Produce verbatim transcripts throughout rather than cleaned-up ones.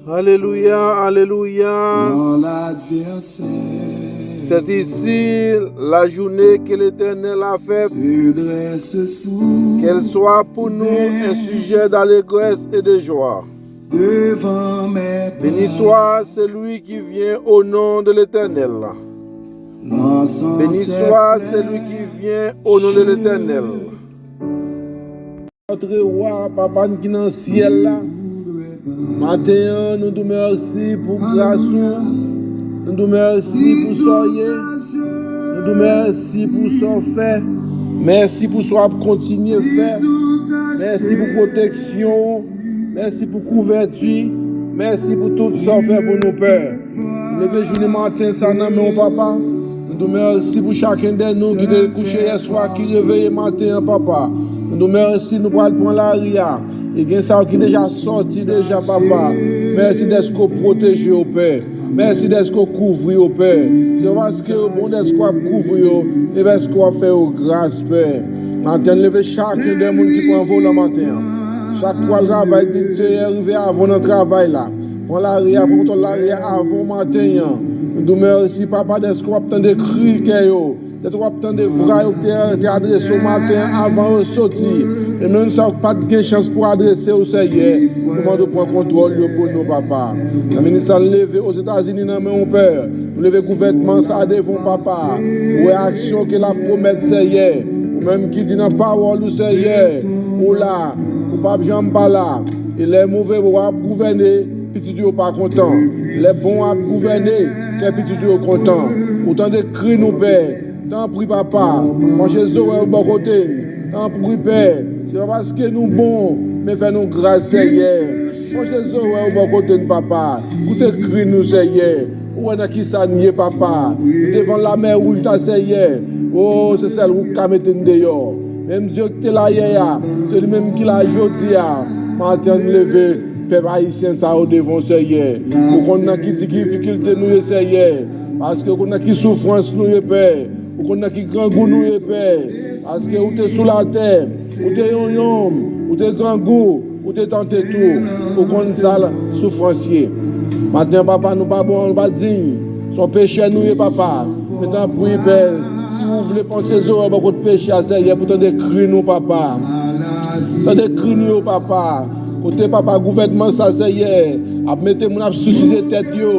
Alelouya, alelouya. C'est ici la journée que l'Éternel a faite. Qu'elle soit pour nous un sujet d'allégresse et de joie. Béni soit celui qui vient au nom de l'Éternel. Béni soit celui qui vient au nom de l'Éternel. Notre roi, papa n ki nan syèl la, maten an, nou di w mèsi pou gras ou. Nou di w mèsi pou sa w ye. Nou di w mèsi pou sa w fè. Mèsi pou sa w ap kontinye fè. Mèsi pou pwoteksyon ou. Mèsi pou kouvèti. Mèsi pou tout sa w fè pou nou, Pè. Nou leve jounen maten sa nan men w, papa. Nou di w mèsi pou chakenn de nou ki te kouche yè swa, ki reveye maten an, papa. Nou di w mèsi, nou pral pran lari a. E gen sa yo ki deja sòti deja, papa. Mèsi dèske w pwoteje yo, Pè. Mèsi dèske w kouvri yo, Pè. Se pa paske yo bon dèske w ap kouvri yo, e dèske w ap fè yo gras, Pè. Maten an, leve chakenn de moun ki pran volan maten an. Chak pral travay, di Seyè, rive avan w nan travay la. Pran lari a, pran kontwòl lari a avan maten an. Nou di w mèsi, papa, dèske w ap tande kri kè yo. Dèske w ap tande vwa yo ki te, te adrese w maten an avan yo soti. E menm sa yo ki pa t gen chans pou adrese w, Seyè, nou mande w pran kontwòl yo pou nou, papa. Nan minis sa n leve Ozetazini nan men w, Pè. Nou leve gouvènman sa devan w, papa. Ou wè aksyon ke l ap pwomèt, Seyè. Ou menm ki di nan pawòl ou, Seyè, ou la, ou p ap janm pa la. E lè move w ap gouvène, pitit yo pa kontan. Lè bon ap gouvène, kè pitit yo kontan. Ou tande kri nou, Pè. Tanpri, papa, panche zòrèy ou bò kote n. Tanpri, Pè, se pa paske nou bon, men fè nou gras, Seyè. Panche zòrèy ou bò kote n, papa. Koute kri nou, Seyè. Ou wè nan ki sa n ye, papa. Nou devan lamè wouj la, Seyè. O, se sèl ou k ka mete n deyò. Menm Dye ki te la yè a, se li menm ki la jodi a. Maten an, n leve pèp ayisyen sa yo devan w, Seyè. Ou konn nan ki difikilte nou ye, Seyè. Paske ou konn nan ki soufrans nou ye, Pè. Ou konn nan ki grangou nou ye, Pè. Paske ou te sou latè, ou te yon yonm, ou te grangou, ou te tante tou. Ou konn sa soufrans ye. Maten an, papa, nou pa bon, nou pa diy. Se yon pechè nou ye, papa. Men tanpri, Pè, si ou vle panche zòrèy bò kot peche a, Seyè, pou tande kri nou, papa. Tande kri nou yo, papa. Kote, papa, gouvènman sa, Seyè, ap mete moun ap siside tèt yo.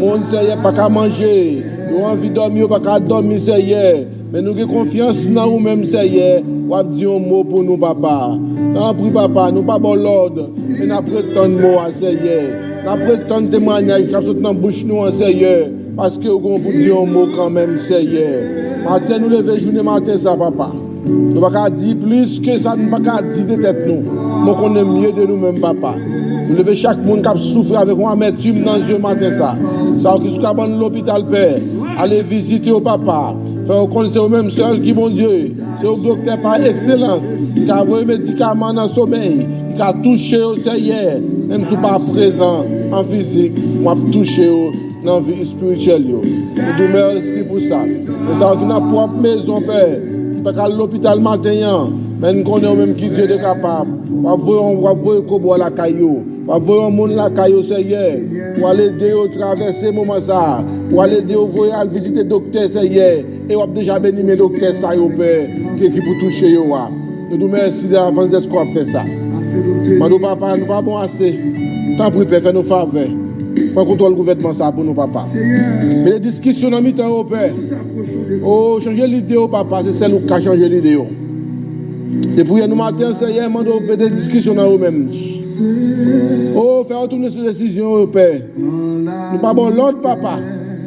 Moun, Seyè, pa ka manje. Yo anvi dòmi, yo pa ka dòmi, Seyè. Men nou gen konfyans nan ou menm, Seyè. W ap di yon mo pou nou, papa. Tanpri, papa, nou pa ba w lòd, men n ap ret tann mo a, Seyè. N ap ret tann temwayaj k ap sot nan bouch nou an, Seyè. Paske ou gen pou di yon mo kanmenm, Seyè. Maten nou leve jounen maten sa, papa. Nou pa ka di plis ke sa nou pa ka di de tèt nou. Men w konnen mye de nou menm, papa. Nou leve chak moun k ap soufri avèk yon amètim nan zye maten sa. Sa yo ki sou kabann lopital, Pè. Ale vizite yo, papa. Fè yo konn se ou menm sèl ki Bondye. Se ou doktè pa ekselans. Ki ka voye medikaman nan somèy. Ki ka touche yo, Seyè. Menm si w pa prezan an fizik, w ap touche yo nan vi espirityèl yo. Nou di w mèsi pou sa. Men sa yo ki nan pwòp mezon, Pè, ki pa ka al lopital maten an, men n konnen ou menm ki Dye de kapab. W ap voye yon, w ap voye kobo a lakay yo. W ap voye yon moun lakay yo, Seyè, pou al ede yo travèse moman sa a. Pou al ede yo voye al vizite doktè, Seyè. E w ap deja beni men doktè sa yo, Pè, ke ki pou touche yo a. Nou di w mèsi davans dèske w ap fè sa. Mande w, papa, nou pa bon ase. Tanpri, Pè, fè nou favè. Pran kontwòl gouvènman sa a pou nou, papa. Mete diskisyon nan mitan yo, Pè. O, chanje lide yo, papa. Se sèl ou k ka chanje lide yo. Se priyè nou maten an, Seyè, mande w mete diskisyon nan yo menm. O, fè yo tounen sou desizyon yo, Pè. Nou pa ba w lòd, papa.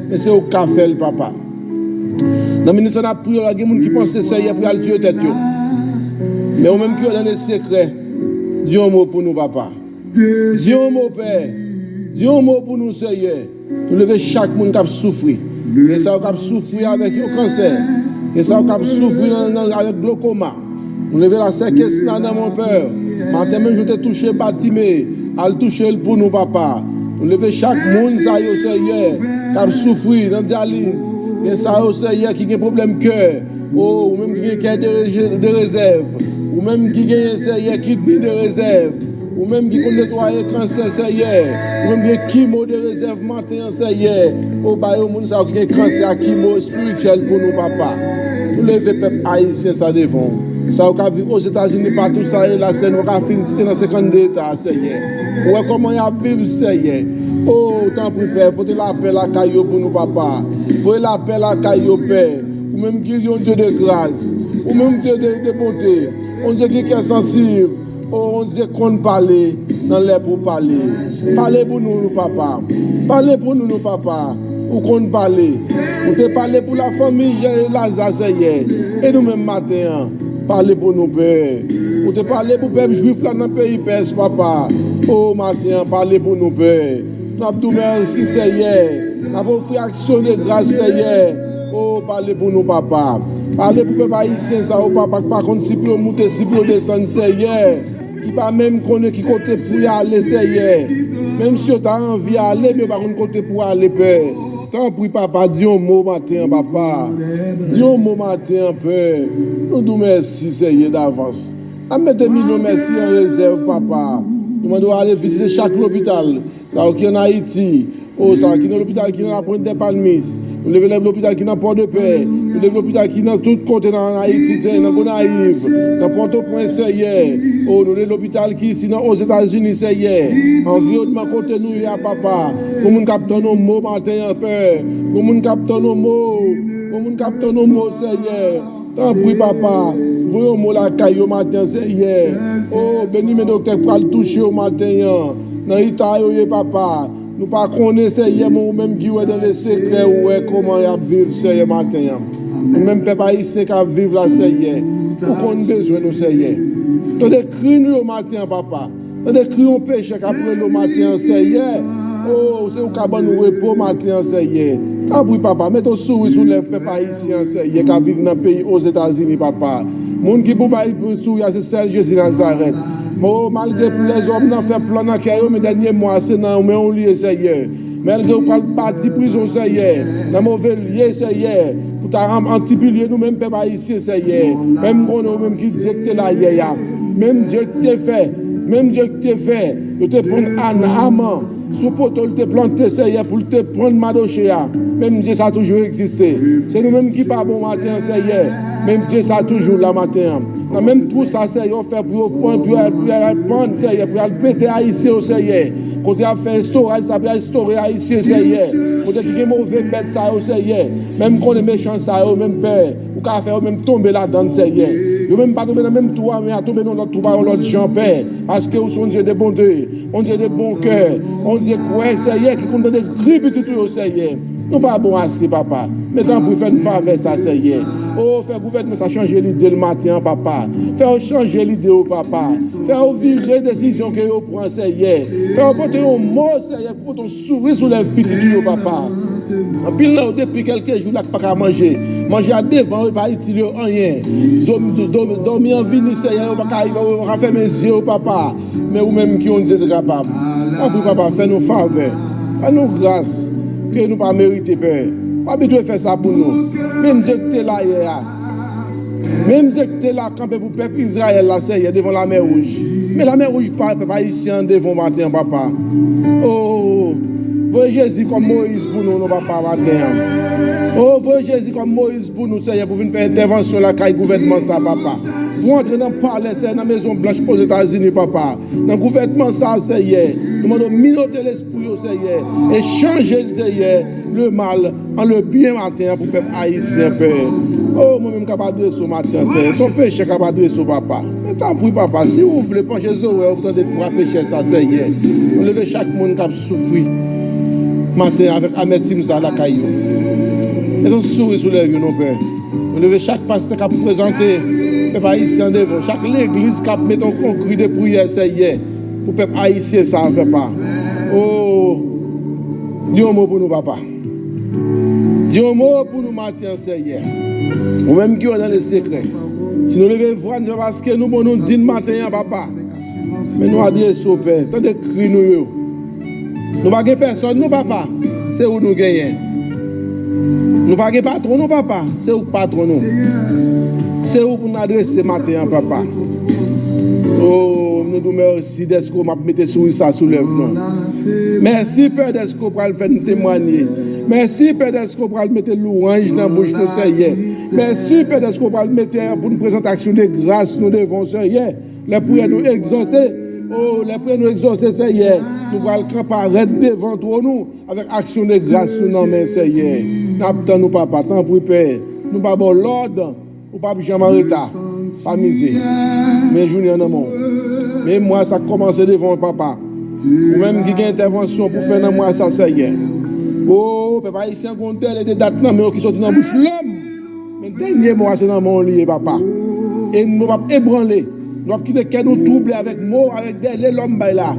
Men se ou k ka fè l, papa. Nan minit sa n ap priye la, gen moun ki panse, Seyè, pou y al tiye tèt yo. Men ou menm ki wè nan le sekrè, di yon mo pou nou, papa. Di yon mo, Pè. Di yon mo pou nou, Seyè. Nou leve chak moun k ap soufri. Gen sa yo k ap soufri avèk yon kansè. Gen sa yo k ap soufri nan, nan, avèk glokoma. Nou leve la sè Kesna nan men w, Pè. Maten menm jan w te touche Batime, al touche l pou nou, papa. Nou leve chak moun sa yo, Seyè, k ap soufri nan dyaliz. Gen sa yo, Seyè, ki gen pwoblèm kè. O, ou menm ki gen kè de reje-, de rezèv. Ou menm ki genyen, Seyè, kidni de rezèv. Ou menm ki konn netwaye kansè, Seyè. Ou menm ki gen kimo de rezèv maten an, Seyè. O, ba yo moun sa yo ki gen kansè a kimo espirityèl pou nou, papa. Nou leve pèp ayisyen sa devan w. Sa yo k ap viv Ozetazini, patou sa ye la, Seyè, nou pa ka fin site nan senkannde eta a, Seyè. Ou wè kòman y ap viv, Seyè. O, tanpri, Pè, pote lapè lakay yo pou nou, papa. Voye lapè lakay yo, Pè. Ou menm ki yon Dye de gras. Ou menm ki de, de bonte. Yon Dye ki kè sansib. O Bondye konn pale nan lè pou pale. Pale pou nou, nou papa. Pale pou nou, nou papa. Ou konn pale. Ou te pale pou lafanmi Laza, Seyè. E nou menm maten an, pale pou nou, Pè. Ou te pale pou pèp jwif la nan peyi Pès, papa. O maten an, pale pou nou, Pè. N ap di w mèsi, Seyè. N ap ofri aksyon de gras, Seyè. O, pale pou nou, papa. Pale pou pèp ayisyen sa, o papa, ki pa konn si pou yo moute, si pou yo desann, Seyè. Ki pa menm konnen ki kote pou y ale, Seyè. Menm si yo ta anvi ale, men yo pa konn kote pou ale, Pè. Tanpri, papa, di yon mo maten an, papa. Di yon mo maten an, Pè. Nou di w mèsi, Seyè, davans. N ap mete milyon mèsi an rezèv, papa. Nou mande w ale vizite chak lopital. Sa yo ki ann Ayiti, o, sa yo ki nan lopital ki nan Lapwent dè Palmis, nou leve lè lopital ki nan Pòdepè, nou leve lopital ki nan tout kote nan, ann Ayiti, Seyè, nan Gonayiv, nan Pòtoprens, Seyè, o, nou leve lopital ki isi nan Ozetazini, Seyè, anviwònman kote nou ye a, papa, gon moun k ap tann yon mo maten an, Pè, gon moun k ap tann yon mo, gon moun k ap tann yon mo, Seyè. Tanpri, papa, voye yon mo lakay yo maten an, Seyè. O, beni men doktè k pral touche yo maten an. Nan eta yo ye, papa. Nou pa konnen, Seyè, men ou menm ki wè dans le secret, ou wè kòman y ap viv, Seyè, maten an. Nou menm pèp ayisyen k ap viv la, Seyè. Ou konn bezwen nou, Seyè. Tande kri nou yo maten an, papa. Tande kri yon pechè k ap rele w maten an, Seyè. O, se ou k ap ban nou repo maten an, Seyè. Tanpri, papa, mete yon souri sou lèv pèp ayisyen an, Seyè, k ap viv nan peyi Ozetazini, papa. Moun ki pou bay souri a, se sèl Jezi Nazarèt. O, malgre lèzòm nan fè plan nan kè yo, men dènye mo a, se nan men w li ye, Seyè. Malgre yo pral bati prizon, Seyè, nan move lye, Seyè, pou ta rann an ti pilye nou menm pèp ayisyen, Seyè. Menm konnen ou menm ki Dye ki te la yè a. Menm Dye ki te fè, menm Dye ki te fè, yo te pran Ana, Aman, sou poto li te plante, Seyè, pou l te pran Madoche a. Menm Dye sa toujou egziste. Se nou menm ki pa bon maten an, Seyè. Menm Dye sa toujou la maten an. Nan menm twou sa, Seyè, yo fè pou yo pran, pou yo al, pou yo al pann, Seyè, pou yo al pete ayisyen yo, Seyè. Kote y ap fè estoraj sa, pou y al estore ayisyen, Seyè. Kote ki gen move bèt sa yo, Seyè. Menm konnen mechan sa yo, menm Pè, ou ka fè yo menm tonbe ladan l, Seyè. Yo menm pa tonbe nan menm twou a, men y a tonbe nan lòt twou pa yon lòt jan, Pè. Paske ou se yon Dye de bonte, yon Dye de bon kè, yon Dye kwè, Seyè, ki konn tande kri pitit ou yo, Seyè. Nou pa bon ase, papa. Men tanpri, fè n favè sa, Seyè. O, fè gouvènman sa chanje lide l maten an, papa. Fè yo chanje lide yo, papa. Fè yo vire desizyon ke yo pran, Seyè. Fè yo pote yon mo, Seyè, ki pote yon souri sou lèv pitit ou yo, papa. Anpil nan yo, depi kèlke jou la, ki pa ka manje. Manje a devan yo, e pa itil yo anyen. Dòmi, dòmi, dòmi an vini, Seyè, yo pa ka, yo pa ka fèmen zye yo, papa. Men ou menm ki yon Dye de kapab. Tanpri, papa, fè nou favè. Fè nou gras ke nou pa merite, Pè. Ou abitye fè sa pou nou. Menm Dye ki te la yè a. Menm Dye ki te la kanpe pou pèp Izrayèl la, Seyè, devan Lamè Wouj. Men Lamè Wouj pa pèp ayisyen an devan w maten an, papa. O, voye Jezi kòm Moyiz pou nou, non, papa, maten an. O, voye Jezi kòm Moyiz pou nou, Seyè, pou vin fè entèvansyon lakay gouvènman sa, papa. Pou antre nan palè, Seyè, nan Mezon Blanch Ozetazini, papa. Nan gouvènman sa, Seyè, nou mande w minote lespri yo, Seyè, e chanje, Seyè, le mal an le byen maten an pou pèp ayisyen, Pè. O, mwen menm k ap adrese w maten an, Seyè, se yon pechè k ap adrese w, papa. Men tanpri, papa, si ou vle, panche zòrèy ou pou tande vwa pechè sa, Seyè. Nou leve chak moun k ap soufri maten an avèk amètim sa lakay yo. Mete yon souri sou lèv yo, non, Pè. Nou leve chak pastè k ap prezante pèp ayisyen an devan w, chak legliz k ap mete yon, yon kri de priyè, Seyè, pou pèp ayisyen sa, papa. O, di yon mo pou nou, papa. Di yon mo pou nou maten an, Seyè. Ou menm ki wè dans le secret. Si nou leve vwa n, se paske nou bon, nou di n maten an, papa. Men nou adrese w, Pè. Tande kri nou yo. Nou pa gen pèsòn, non, papa. Se ou nou genyen. Nou pa gen patwon, non, papa. Se ou k patwon nou. Se ou pou n adrese maten an, papa. O, Nou di w mèsi dèske w ap mete souri sa sou lèv nou. Mèsi, Pè, dèske w pral fè n temwanye. Mèsi, Pè, dèske w pral mete lwanj nan bouch nou, Seyè. Mèsi, Pè, dèske w pral mete pou n prezante aksyon de gras nou devan w, Seyè. Lè priyè nou egzòte, o, lè priyè nou egzòte, Seyè, nou pral kanpe rèd devan twòn ou avèk aksyon de gras nou nan men, Seyè. N ap tann ou, Papa. Tanpri, Pè, nou ba w lòd. Ou p ap janm anreta. Pa mize. Men jounen an nan men w. Men mwa sa k kòmanse devan w, Papa. Ou menm ki gen entèvansyon pou fè nan mwa sa, Seyè. O, pèp ayisyen gen yon dèle de dat nan men w ki soti nan bouch lòm. Men dènye mo a se nan men w li ye, Papa. E nou p ap ebranle. Nou p ap kite kè nou twouble avèk mo, avèk dèle lòm bay la.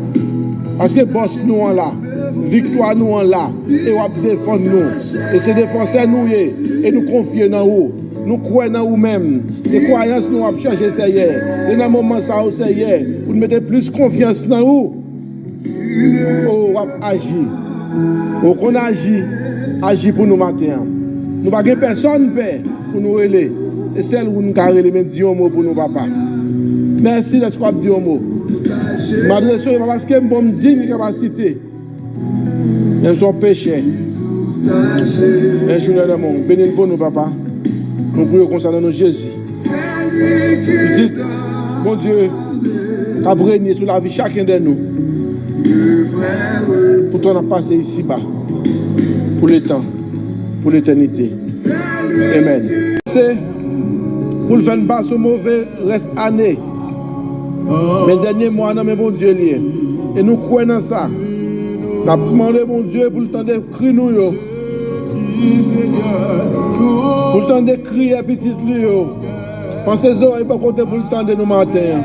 Paske bòs nou an la. Viktwa nou an la. E w ap defann nou. E se defansè nou ye. E nou konfye nan ou. Nou kwè nan ou menm. Se kwayans nou ap chache, Seyè. E nan moman sa yo, Seyè, pou n mete plis konfyans nan ou. O, w ap aji. Ou konn aji. Aji pou nou maten an. Nou pa gen pèsonn pè pou nou rele. E sèl ou n ka rele, men di yon mo pou nou, Papa. Mèsi dèske w ap di yon mo. M adrese w, e pa paske m bon, m diy kapasite. Men m se yon pechè. Men jounen nan men w. Beni l pou nou, Papa. Nou priye konsa nan non Jezi. Pitit Bondye k ap renye sou lavi chaken de nou. Pou tan n ap pase isiba. Pou letan. Pou letènite. Amèn. Se pou l fè n pase yon move rès ane. Men dènye mwa nan men Bondye l ye. E nou kwè nan sa. N ap mande Bondye pou l tande kri nou yo. Pou l tande kriye pitit li yo. Panse zòrèy bò kote pou l tande nou maten an.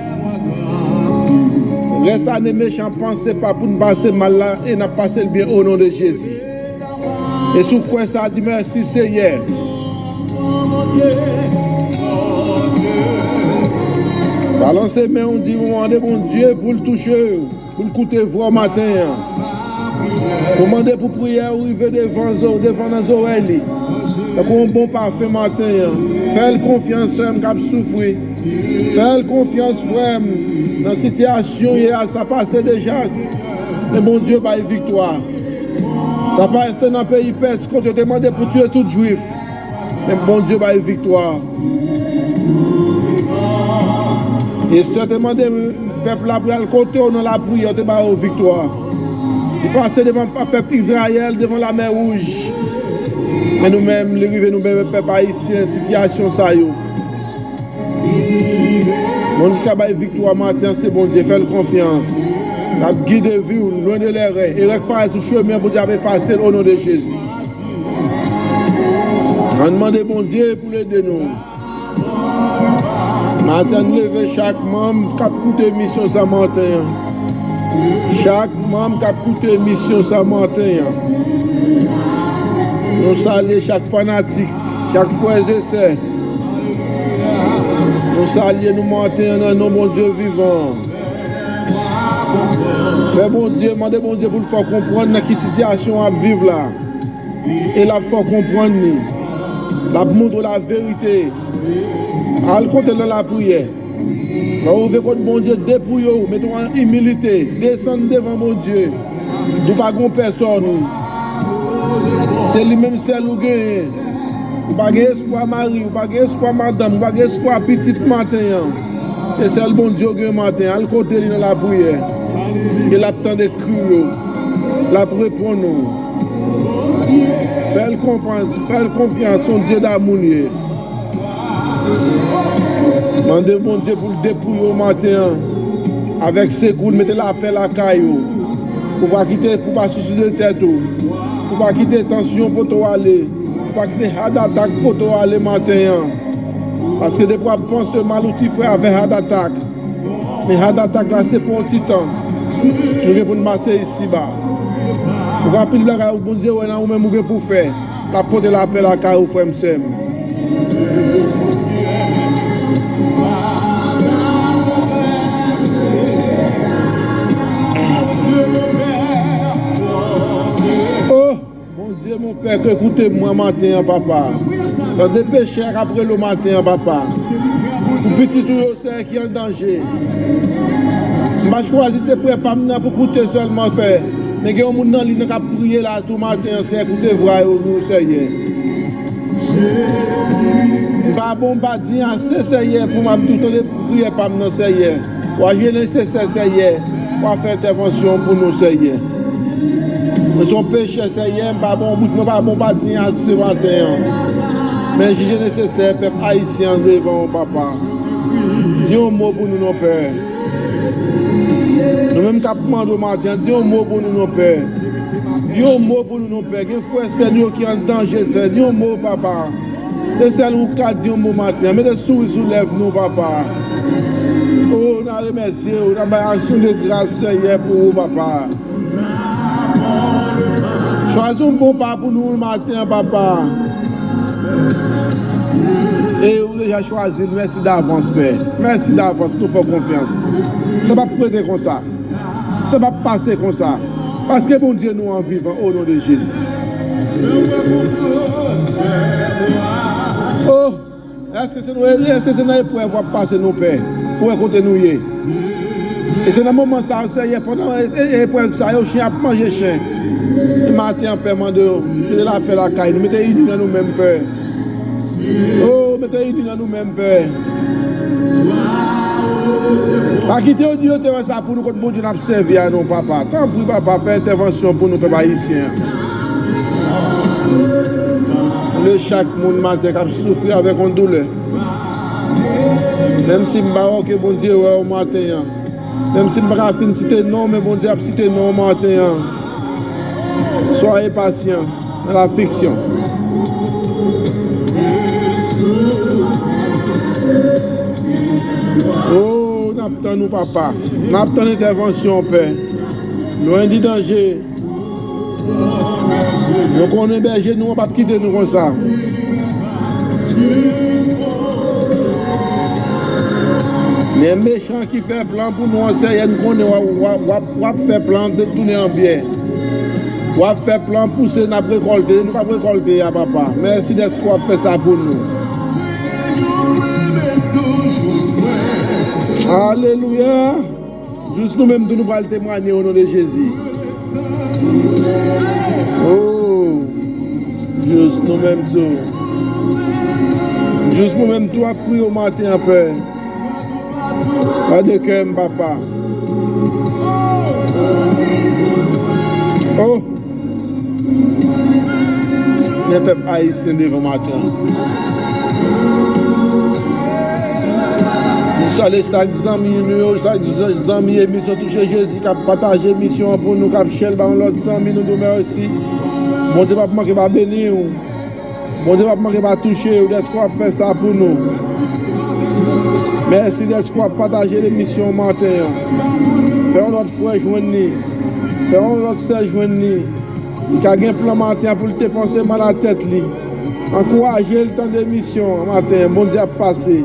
Rès ane mechan panse pa pou n pase mal la e n ap pase l byen o non de Jezi. E si w kwè sa, di mèsi, Seyè. Balanse men w, di w mande Bondye pou l touche w, pou l koute vwa w maten an. Ou mande pou priyè w rive devan zo-, devan nan zòrèy li. Tankou yon bon pafen maten an. Fè l konfyans, frè m k ap soufri. Fè l konfyans, frè m, nan sitiyasyon w ye a, sa pase deja. Men Bondye bay viktwa. Sa pase nan peyi Pès, kote yo te mande pou tiye tout Jwif. Men Bondye bay viktwa. Estè te mande pèp la pou y al kote w nan lapriyè, w te ba yo viktwa. Ou pase devan pa-, pèp Izrayèl, devan Lamè Wouj. Men nou menm, li rive nou menm, pèp ayisyen, sitiyasyon sa yo. Moun ki ka bay viktwa maten an, se Bondye. Fè l konfyans. L ap gide vi w lwen de lèrè. Erè k parèt sou chemen an, Bondye ap efase l o non de Jezi. Ann mande Bondye pou l ede nou. Maten an, n leve chak manm k ap koute emisyon sa maten an. Chak manm k ap koute emisyon sa maten an. Nou salye chak fanatik, chak frè e sè. Nou salye nou maten an nan non Bondye vivan an. Fè Bondye, mande Bondye pou l fè w konprann nan ki sitiyasyon w ap viv la. E l ap fè w konprann li. L ap montre w laverite. Al kote l nan lapriyè. Lè w rive kot Bondye, depouye w, mete w an imilite, desann devan Bondye. Di w pa gen pèsonn. Se li menm sèl ou genyen. Ou pa gen espwa mari, ou pa gen espwa madanm, ou pa gen espwa pitit maten an. Se sèl Bondye w gen maten an. Al kote li nan lapriyè. E l ap tande kri w yo. L ap reponn ou. Fè l konprann, fè l konfyans, se yon Dye damou l ye. Mande Bondye pou l depouye w maten an avèk sekou l, mete lapè lakay ou. Pou w pa kite, pou w pa souside tèt ou. Pou w pa kite tansyon pote w ale. Pou w pa kite heart attack pote w ale maten an. Paske depi w ap panse mal, ou ti frè avè heart attack. Men heart attack la, se pou yon ti tan. Nou gen pou n pase isiba. Ou gen anpil bagay ou Bondye wè nan ou menm ou gen pou fè. L ap pote lapè lakay ou, frè m, sè m. Oh! Bondye, mon Pè, ke koute mwen maten an, papa. Tande pechè a k ap rele w maten an, papa. Pou pitit ou yo, Seyè, ki an danje. M pa chwazi se priyè pa m nan pou koute sèlman, Pè. Men gen yon moun nan liy nan k ap priye la tou maten an, Seyè, koute vwa yo, Seyè. M pa bon, m pa diy ase, Seyè, pou m ap tou tande priyè pa m nan, Seyè. W a jije nesesè, Seyè. W a fè entèvansyon pou nou, Seyè. Nou se yon pechè, Seyè. M pa bon, bouch mwen pa bon, m pa diy ase maten an. Men jije nesesè pèp ayisyen an devan w, papa. Di yon mo pou nou non, Pè. Nou menm k ap mande w maten an, di yon mo pou nou non, Pè. Di yon mo pou nou non, Pè. Gen frè sè nou yo ki an danje, Seyè. Di yon mo, papa. Se sèl ou k ka di yon mo maten an. Mete souri sou lèv nou, papa. O, n a remèsye w, n a bay aksyon de gras, Seyè, pou ou, papa. Chwazi yon bon pa pou nou maten an, papa. E ou deja chwazi l. Mèsi davans, Pè. Mèsi davans, nou fè w konfyans. Sa p ap rete konsa. Sa p ap pase konsa. Paske Bondye nou an vivan, o non de Jezi. Oh! Èske se nou, èske se nan eprèv w ap pase nou, Pè, pou wè kote nou ye? E se nan moman sa yo, Seyè, pandan e- e- eprèv sa yo, chen ap manje chen. E maten an, Pè, mande w, mete lapè lakay nou, mete ini nan nou menm, Pè. O, mete ini nan nou menm, Pè. Pa kite yo di yo te wè sa pou nou kot Bondye n ap sèvi a non, papa. Tanpri, papa, fè entèvansyon pou nou, pèp ayisyen an. Konnen chak moun maten k ap soufri avèk yon doulè. Menm si m pa wè w, ke Bondye wè w maten an. Menm si m pa ka fin site non w, men Bondye ap site non w maten an. Soyez patient dans l'affliction. Oh, n ap tann ou, papa. N ap tann entèvansyon w, Pè. Lwen di danje. Nou konnen bèje nou an p ap kite nou konsa. Men mechan ki fè plan pou nou an, Seyè, n konnen w ap, w ap, w ap, w ap fè plan an tounen an byen. W ap fè plan pou se n ap rekòlte, nou k ap rekòlte a, papa. Mèsi dèske w ap fè sa pou nou. Alelouya! Jis nou menm tou nou pral temwanye o non de Jezi. Oh, jis nou menm tou. Jis nou menm tou ap priye w maten an, Pè. Gade kè m, papa. Oh! Men pèp ayisyen devan maten an. Nou salye chak zanmi nou yo, chak zanmi emisyon Touche Jezi k ap pataje emisyon an pou nou, k ap share l ba yon lòt zanmi, nou di w mèsi. Bondye p ap manke pa beni w. Bondye p ap manke pa touche w dèske w ap fè sa pou nou. Mèsi dèske w ap pataje emisyon an maten an. Fè yon lòt frè jwenn li. Fè yon lòt sè jwenn li. Li ka gen plan maten an pou l te panse mal a tèt li. Ankouraje l tande emisyon an maten an. Bondye ap pase.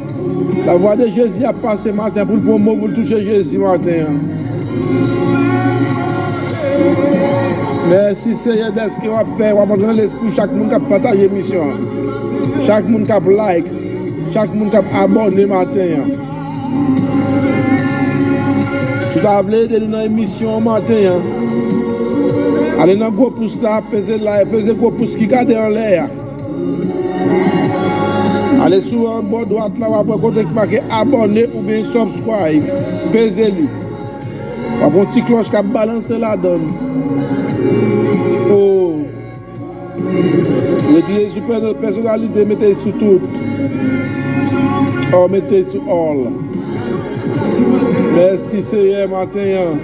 Lavwa de Jezi ap pase maten an pou l pran mo pou l touche Jezi maten an. Mèsi Seyè dèske w ap fè, w ap antre nan lespri chak moun k ap pataje emisyon an. Chak moun k ap like. Chak moun k ap abòne maten an. Si w ta vle ede nou nan emisyon an maten an, ale nan gwo pous la, peze la, peze gwo pous ki gade anlè a. Ale sou anbò dwat la, w ap wè kote ki make abòne oubyen subscribe. Peze li. W ap wè yon ti klòch k ap balanse ladan l. Oh. Retire sou pè-, pèsonalite, mete sou tout. Or, mete sou all. Mèsi, Seyè, maten an.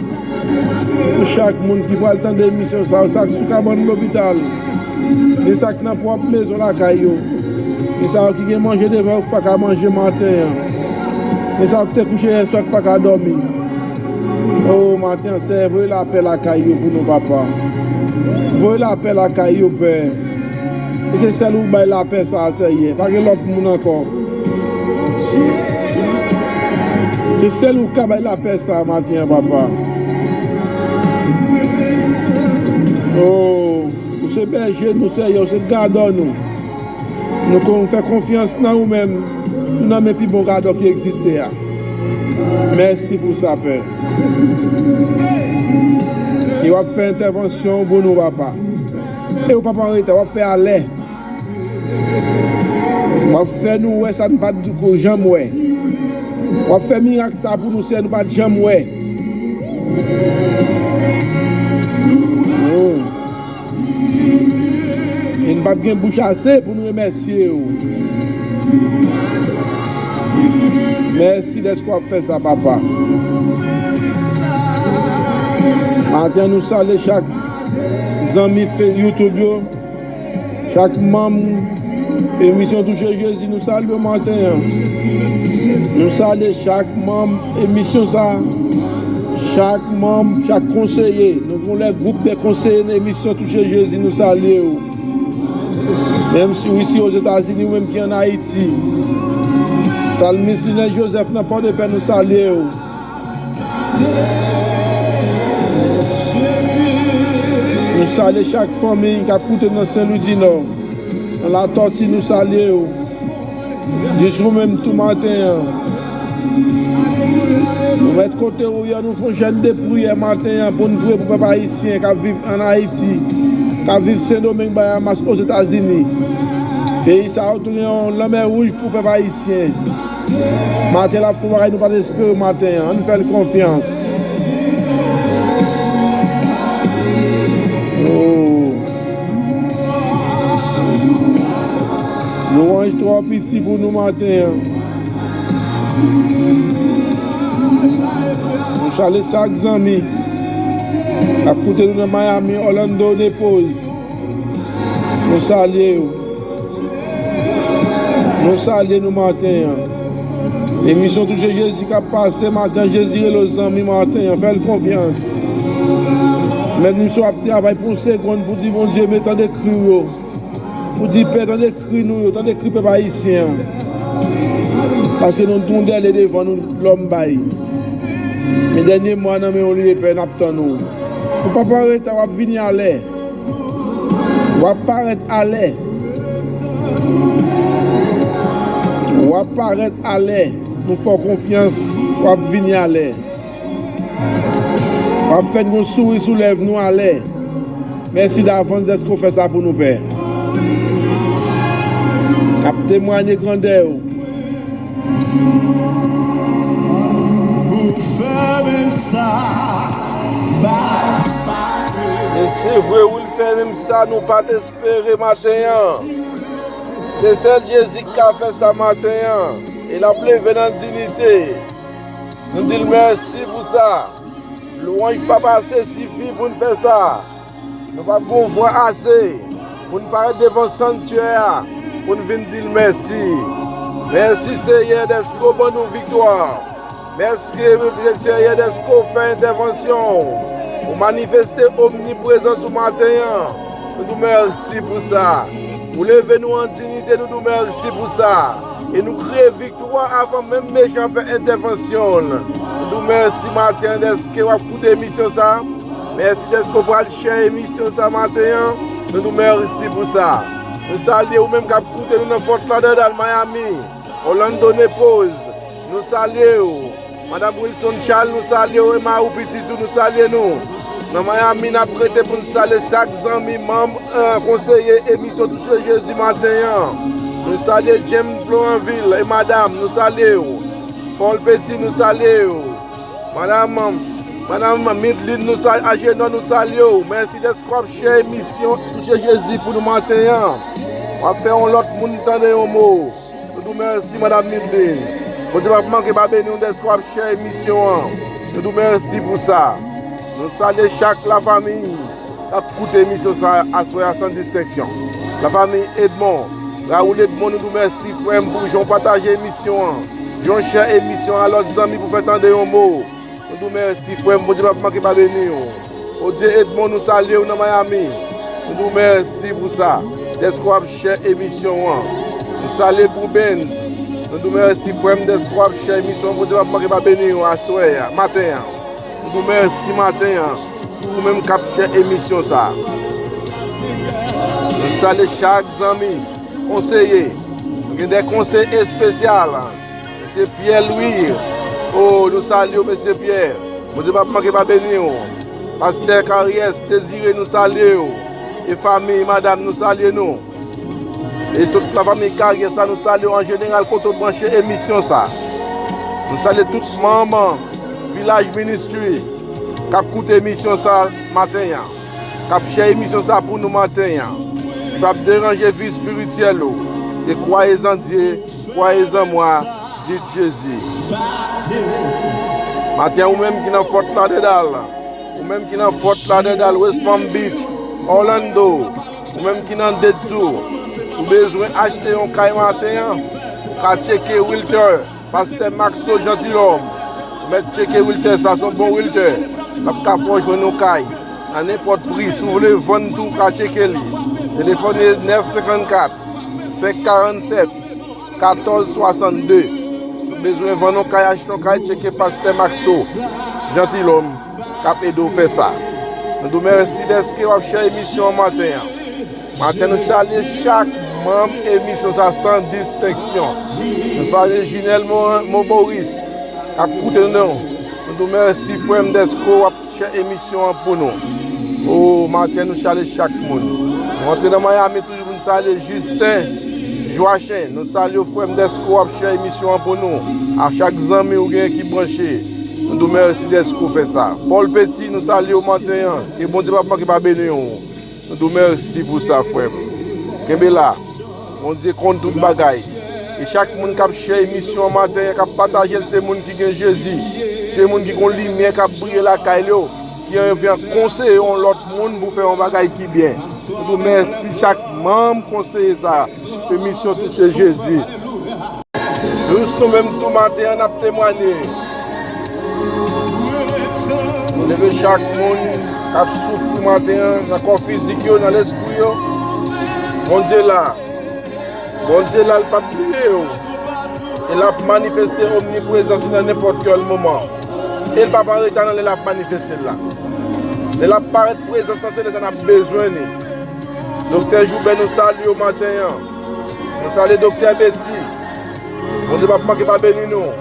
Pou chak moun ki pral tande emisyon sa yo, sa k sou kabann lopital. Gen sa k nan pwòp mezon lakay yo. Gen sa yo ki gen manje devan yo k pa ka manje maten an. Gen sa yo ki te kouche yèswa k pa ka dòmi. O, maten an, Seyè, voye lapè lakay yo pou nou, papa. Voye lapè lakay yo, Pè. E se sèl ou k bay lapè sa a, Seyè. Pa gen lòt moun ankò. Se sèl ou k ka bay lapè sa a, maten an, papa. O, ou se bèje nou, Seyè, ou se gadò nou. Nou kon-, fè konfyans nan ou menm. Nou nan men pi bon gadò ki egziste a. Mèsi pou sa, Pè. E w ap fè entèvansyon pou nou, papa. E w p ap an reta, w ap fè alè. W ap fè nou wè sa nou pa t janm wè. W ap fè mirak sa pou nou, Seyè, nou pa t janm wè. Oh. E n p ap gen bouch ase pou n remèsye w. Mèsi dèske w ap fè sa, papa. Maten, nou salye chak zanmi fe-, YouTube yo, chak manm emisyon Touche Jezi, nou salye w maten an. Nou salye chak manm emisyon sa, chak manm, chak konseye. Nou gen yon lè gwoup de konseye nan emisyon Touche Jezi, nou salye w. Menm si w isi Ozetazini, ou menm ki ann Ayiti. Salmis Linè Joseph nan Pòdepè, nou salye w. Nou salye chak fanmi k ap koute nan Sen Lwi di Nò, nan Latòti, nou salye w. Jis ou menm tou maten an. Nou mèt kote ou ye, nou fè yon jèn de priyè maten an pou n priye pou pèp ayisyen k ap viv ann Ayiti, k ap viv Sendomeng, Bayamas, Ozetazini. Peyi sa yo tounen yon lanmè wouj pou pèp ayisyen. Maten l ap fè yon bagay nou pa t espere maten an. Ann fè l konfyans. Oh. Lwanj twò piti pou nou maten an. Nou salye chak zanmi k ap koute nou nan Miami, Orlando, Naples. Nou salye w. Nou salye nou maten an. Emisyon Touche Jezi k ap pase maten an, Jezi rele w zanmi maten an, fè l konfyans. Menm si w ap travay pou yon segonn pou di Bondye, men tande kri w yo. Pou di Pè, tande kri nou yo, tande kri pèp ayisyen an. Paske nou tou dèle devan nou, lòm bay. Men dènye mo a nan men w li ye, Pè, n ap tann ou. Ou p ap an reta, w ap vini alè. W ap parèt alè. W ap parèt alè. Nou fè w konfyans, w ap vini alè. W ap fè n gen yon souri sou lèv nou alè. Mèsi davans dèske w fè sa pou nou, Pè. N ap temwanye grandè w. E se vre, wi, l fè menm sa nou pa t espere maten an. Se sèl Jezi ki ka fè sa maten an. E l ap leve nan diyite. Nou di l mèsi pou sa. Lwanj p ap ase sifi pou n fè sa. Nou p ap gen vwa ase pou n parèt devan santyè a, pou n vin di l mèsi. Mèsi, Seyè, dèske w ban nou viktwa. Mèsi, Seyè, dèske w fè entèvansyon w. Ou manifeste omniprezans ou maten an. Nou di w mèsi pou sa. Ou leve nou an diyite, nou di w mèsi pou sa. E nou kriye viktwa avan menm mechan fè entèvansyon l. Nou di w mèsi maten an dèske w ap koute emisyon sa. Mèsi dèske w pral share emisyon sa maten an. Nou di w mèsi pou sa. Nou salye ou menm k ap koute nou nan Fort Lauderdale, Miami, Orlando, Naples. Nou salye w. Madanm Wilson Charles, nou salye w. Emma ou pitit ou, nou salye nou. Nan Miami, n ap rete pou n salye chak zanmi, manm, eh, konseye emisyon Touche Jezi maten an. Nou salye James Floranville e madanm, nou salye w. Paul Petit, nou salye w. Madanm, madanm Midline, nou salye, Agenor, nou salye w. Mèsi dèske w ap share emisyon Touche Jezi pou nou maten an. W ap fè yon lòt moun tande yon mo. Nou di w mèsi, madanm Midline. Bondye p ap manke pa beni w dèske w ap share emisyon an. Nou di w mèsi pou sa. Nou salye chak lafanmi k ap koute emisyon sa a aswè a san distenksyon. Lafanmi Edmond, Raoul Edmond, nou di w mèsi, frè m, pou jan w pataje emisyon an, jan w share emisyon an a lòt zanmi pou fè tande yon mo. Nou di w mèsi, frè m. Bondye p ap manke pa beni w. Odye Edmond, nou salye w nan Miami. Nou di w mèsi pou sa. Dèske w ap share emisyon an. Nou salye Prudence. Nou di w mèsi, frè m, dèske w ap share emisyon an. Bondye p ap manke pa beni w aswè a, maten an. Nou di w mèsi maten an. Pou ou menm k ap share emisyon sa. Nou salye chak zanmi, konseye. Nou gen de konseye espesyal. Mesye Pierre Louis, Oh, nou salye w, mesye Pyè. Bondye p ap manke pa beni w. Pastè Karyès Dezire, nou salye w. E fanmi, madanm, nou salye nou. E tout lafanmi Karyès la, nou salye w an jeneral kote w branche emisyon sa. Nou salye tout manm Village Ministry k ap koute emisyon sa maten an, k ap share emisyon sa pou nou maten an, ki p ap deranje vi espirityèl ou. E croyez en Dieu, croyez en moi, dit Jésus. Maten an, ou menm ki nan Fort Lauderdale, ou menm ki nan Fort Lauderdale, West Palm Beach, Orlando, ou menm ki nan Dade tou, ou bezwen achte yon kay maten an, ou ka tcheke Wilter. Pastè Maxo Gentilhomme, ou mèt tcheke Wilter, sa se yon bon Wilter. L ap ka fè w jwenn yon kay nan nenpòt pri. Si w vle vann tou, ou ka tcheke li. Telefòn li nèf senkannkat, senk karannsèt, katòz swasannde. Si w bezwen vann yon kay, achte yon kay, tcheke Pastè Maxo Gentilhomme k ap ede w fè sa. Nou di w mèsi dèske w ap share emisyon an maten an. Maten nou salye chak manm emisyon sa san distenksyon. Nou salye Jinèl Mo-, Moboris k ap koute nou. Nou di w mèsi, frè m, dèske w ap share emisyon an pou nou. O, maten nou salye chak moun. Nou antre nan Miami toujou pou nou salye Jisten Jwachen. Nou salye w, frè m, dèske w ap share emisyon an pou nou. A chak zanmi ou gen ki branche, nou di w mèsi dèske w fè sa. Paul Petit, nou salye w maten an. Ke Bondye p ap manke pa beni w. Nou di w mèsi pou sa, frè m. Kenbe la. Bondye konn tout bagay. E chak moun k ap share emisyon an maten an, k ap pataje l, se moun ki gen Jezi. Se moun ki gon limyè k ap briye lakay yo, ki anvi konseye yon lòt moun pou fè yon bagay ki byen. Nou di w mèsi chak manm konseye sa. Emisyon Touche Jezi. Jis nou menm tou maten an n ap temwanye. Nou leve chak moun k ap soufri maten an nan kò fizik yo, nan lespri yo. Bondye la. Bondye la, l p ap bliye w. E l ap manifeste omniprezans li nan nenpòt kèl moman. E l p ap an reta nan lè l ap manifeste l la. Lè l ap parèt prezans lan, se lè sa n ap bezwen li. Doktè Joubè, nou salye w maten an. Nou salye Doktè Betty. Bondye p ap manke pa beni nou.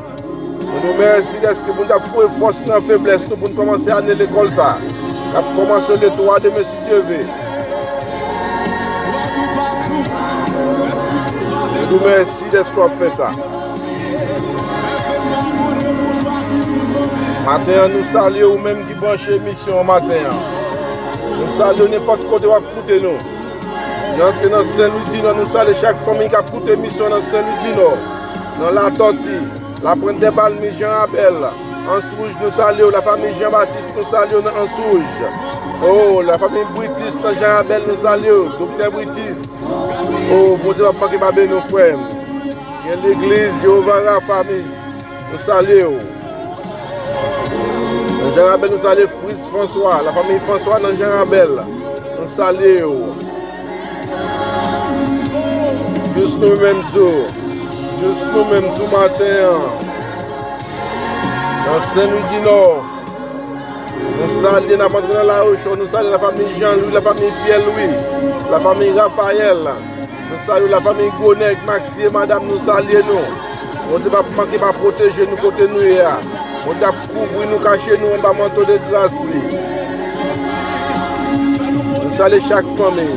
Nou di w mèsi dèske Bondye ap foure fòs nan feblès nou pou n kòmanse ane lekòl sa a, k ap kòmanse le twa demen, si Dye ve. Nou di w mèsi dèske w ap fè sa. Maten an, nou salye ou menm ki branche emisyon an maten an. Nou salye w nenpòt kote w ap koute nou. Nou antre nan Sen Lwi di Nò, nou salye chak fanmi k ap koute emisyon nan Sen Lwi di Nò, nan Latòti, Lapwent dè Palmi, Jan Rabèl, Ans Wouj, nou salye w. Lafanmi Jan Batis, nou salye w nan Ans Wouj. O, lafanmi Britis nan Jan Rabèl, nou salye w. Doktè Britis. O, Bondye p ap manke pa beni w, frè m. Gen legliz Jewova Rafa, nou salye w. Nan Jan Rabèl, nou salye Fritz François, lafanmi François nan Jan Rabèl, nou salye w. Jis nou menm tou, jis nou menm tou maten an. Nan Sen Lwi di Nò, nou salye, n ap antre nan Lawochò, nou salye lafanmi Jan Lwi, lafanmi Pyè Lwi, lafanmi Rafayèl. Nou salye w, lafanmi Gwo Nèg, Maxi e madanm, nou salye nou. Bondye p ap manke pa pwoteje nou kote nou ye a. Bondye ap kouvri nou, kache nou anba manto de gras li. Nou salye chak fanmi.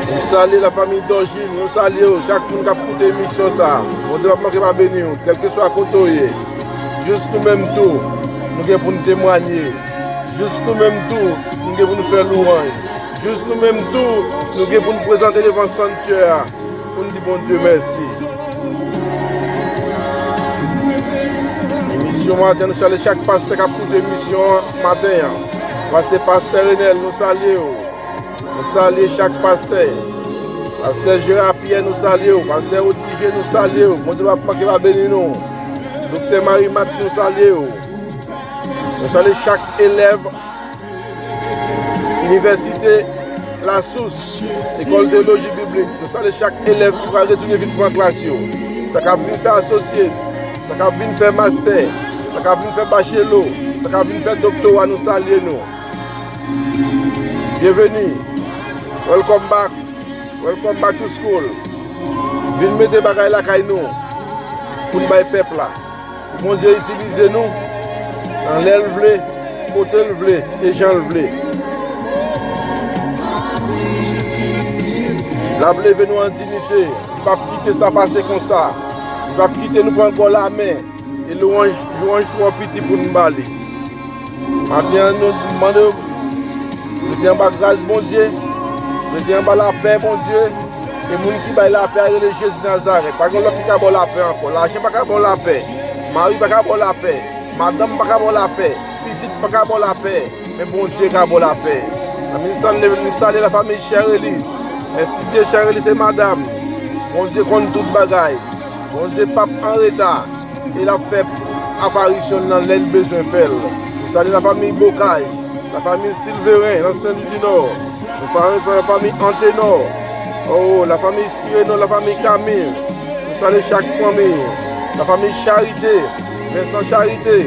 Nou salye lafanmi Dòjil, nou salye w, chak moun k ap koute emisyon sa a. Bondye p ap manke pa beni w, kèlkeswa kote w ye. Jis nou menm tou, nou gen pou n temwanye. Jis nou menm tou, nou gen pou n fè lwanj. Jis nou menm tou, nou gen pou n prezante devan santyè a, pou n di Bondye mèsi. Emisyon maten, nou salye chak pastè k ap koute emisyon an maten an. Pastè, pastè Renèl, nou salye w. Nou salye chak pastè. Pastè Jera Pyè, nou salye w. Pastè Odije, nou salye w. Bondye p ap manke pa beni nou. Doktè Marimat, nou salye w. Nou salye chak elèv Inivèsite Lasous, Lekòl Teyoloji Biblik. Nou salye chak elèv ki pral retounen vin pran klas yo. Sa k ap vin fè asosyet, sa k ap vin fè mastè, sa k ap vin fè bachelo, sa k ap vin fè doktora, nou salye nou. Byenveni. Welcome back. Welcome back to school. Vin mete bagay lakay nou. pou n bay pèp la. Pou Bondye itilize nou nan lè l vle, kote l vle e jan l vle. L ap leve nou an diyite. Li p ap kite sa pase konsa. Li p ap kite nou pran gòl amè. E lwanj, lwanj twò piti pou n ba li. Maten an, nou mande w, rete anba gras Bondye, rete anba lapè Bondye. E moun ki bay lapè a rele Jezi Nazarèt. Pa gen lòt ki ka ba w lapè ankò. Lajan pa ka ba w lapè. Mari pa ka ba w lapè. Madanm pa ka ba w lapè. Pitit pa ka ba w lapè. Men Bondye ka ba w lapè. Nan mitan sa, nou salye lafanmi Cherelis. Mèsidye Cherelis e madanm. Bondye konn tout bagay. Bondye p ap anreta. E l ap fè aparisyon l nan lè l bezwen fè l. Nou salye lafanmi Bokaj, lafanmi Silverin nan Sen Lwi di Nò. Nou salye lafanmi Antenò. Oh, lafanmi Sirenò, lafanmi Kamil. Nou salye chak fanmi. Lafanmi Charite, Vincent Charite,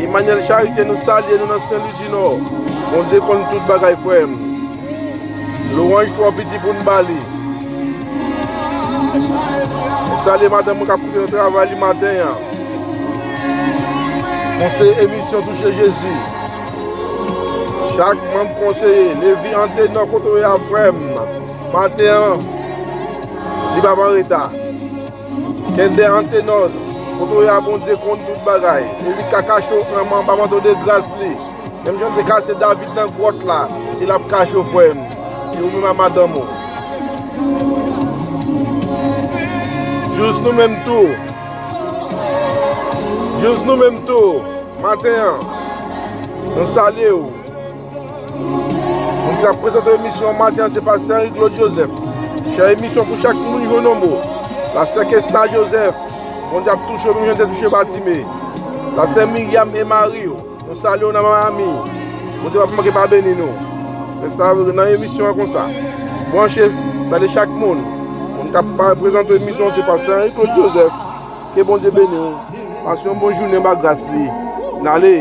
Emmanuel Charite, nou salye nou nan Sen Lwi di Nò. Bondye konn tout bagay, frè m. Lwanj twò piti pou n ba li. M salye madanm mwen k ap koute nan travay li maten an. Konseye emisyon Touche Jezi. Chak manm konseye, Levi Antenò, kote w ye a, frè m? Maten an, li p ap anreta. Kende Antenò, kote w ye a, Bondye konn tout bagay. E li ka kache w anba manto de gras li. Menm jan l te kache David nan gwòt la, e l ap kache w, frè m. E ou menm ak madanm ou. Jous nou menm tou. Jous nou menm tou. Maten an, nou salye w. Moun ki ap prezante emisyon an maten an, se Pastè Henri Claude Joseph. Chè emisyon pou chak moun jwenn yon mo. Lastè Kesna Joseph, Bondye ap touche w menm jan l te touche Batime. Lastè Miriam e mari w, nou salye w nan Miami. Bondye p ap manke pa beni nou. Reste nan emisyon an konsa. Branche, salye chak moun. Moun k ap pa-, prezante emisyon an, se Pastè Henri Claude Joseph. Ke Bondye beni w. Pase yon bon jounen anba gras li. N ale.